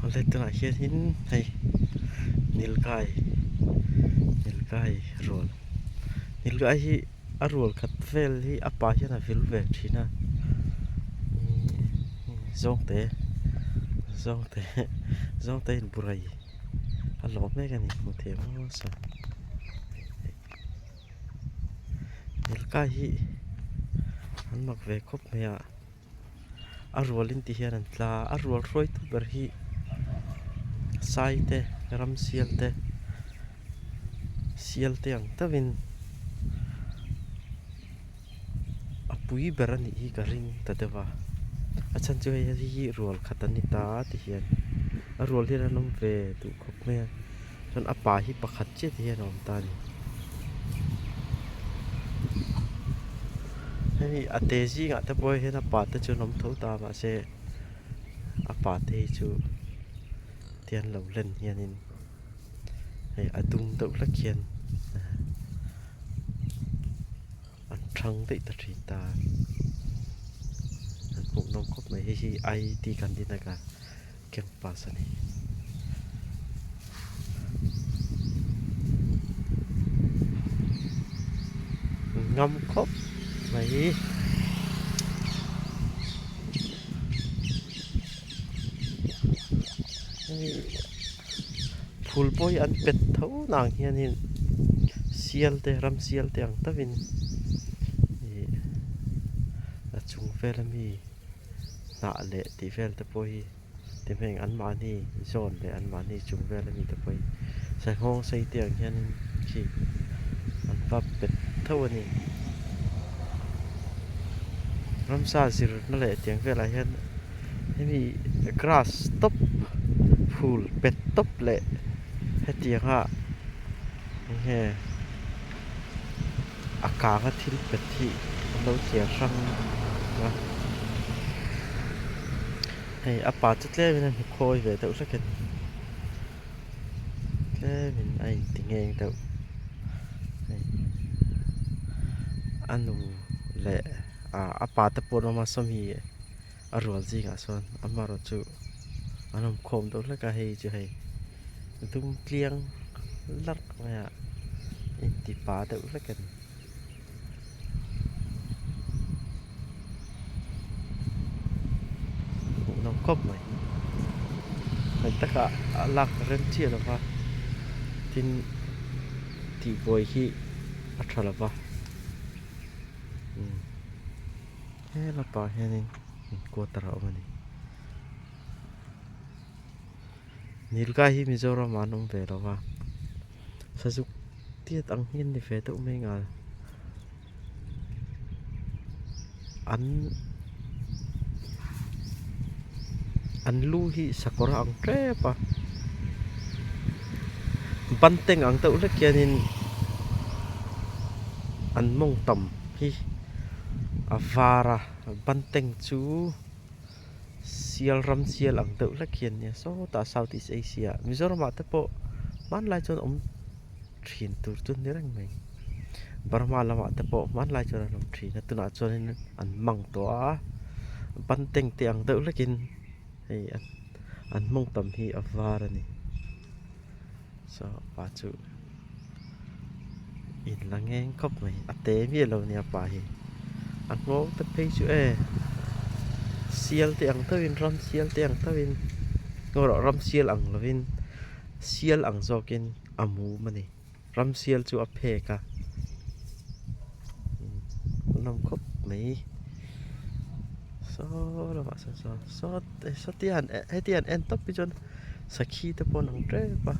Awle tunah hianin hei nilgai nilgai rual nilgai hi a rual khat vel hi a pa hian a vil ve thin a ihh zawngte zawngte zawngte inburai a lawm mek a ni hmuh theih maw saw. Nilkai hi an mak ve khawp mai a a rual in ti hian an tla a a rual hruaitu ber hi sai te ram sial te sial te ang deuhin a pui ber a nih hi ka ring ta deuh a a chhan chu hei hi rual khat a ni ta ti hian a rual hian an awm ve duh khawp mai a. Chuan a pa hi pakhat chiah te hian a awm ta a ni. Hemi a te zingah te pawh hian a pa te chu an awm tho ta a mahse a pa te hi chu tian lo len hianin hei a dum deuh hlek hian an thang daih ta thin ta a. An hmuh nawm khawp mai hei hi I T Gandhinagar campus a ni. Ngam khawp mai. Hei phul pawh hi an pet tho nang hianin sial te ram sial te ang tawin ih a chung vel ami. Hnah leh tih vel te pawh hi ti hmeng anmahni zawn leh anmahni chung vel ami te pawh hi sanghawng sei te ang hianin khi an va bet tho a ni. Ramsa zirna leh tiang velah hian hemi grass tawp phul pet tawp leh hetianga enge a kanga thil pet hi an lo thliar hrang a hei a pa chu tlem in a hmu khawi ve deuh hlek a ni tlem in a inti ngeng deuh hei a nu leh ah a pa te pawh an awm a sawmi a rual zingah sawn amaherawhchu an awm khawm deuh hlek a hei chu hei dum tliang larh mai a inti pa deuh hlek a ni. Hmuhnawm khawp mai hei takah a lak rem chiah lo va tin tihbuai hi a tha lo va umm he lapah hianin quarter a awm a ni. Nilgai hi Mizoram ah an awm ve lo va sazuk tiat ang hi an ni ve deuh mai nghal an an lu hi sakawr a ang tep a banteng ang deuh hlek hianin an mawng tam hi a var a banteng chu. Sial ram sial ang deuh hlek hian nia sawtah South East Asia Mizoram ah te pawh hmanlai chuan awm thin tur chu ni reng mai Burma lamah te pawh hmanlai chuan an awm thin a tunah chuanin an mang tawh a banteng te ang deuh hlekin hei an mawng tam hi a var a ni saw pa chu in la ngeng khawp mai a te miah lo nia pa hi a nghawng te phei chu e sial te ang deuhin ram sial te ang deuhin erawh ram sial ang lovin sial ang zawkin a mum a ni ram sial chu a phek a hmuhnawm khawp mai saw lamah sawn saw saw sawtia han heti han en tawp hi chuan sakhi te pawh an ang tep a.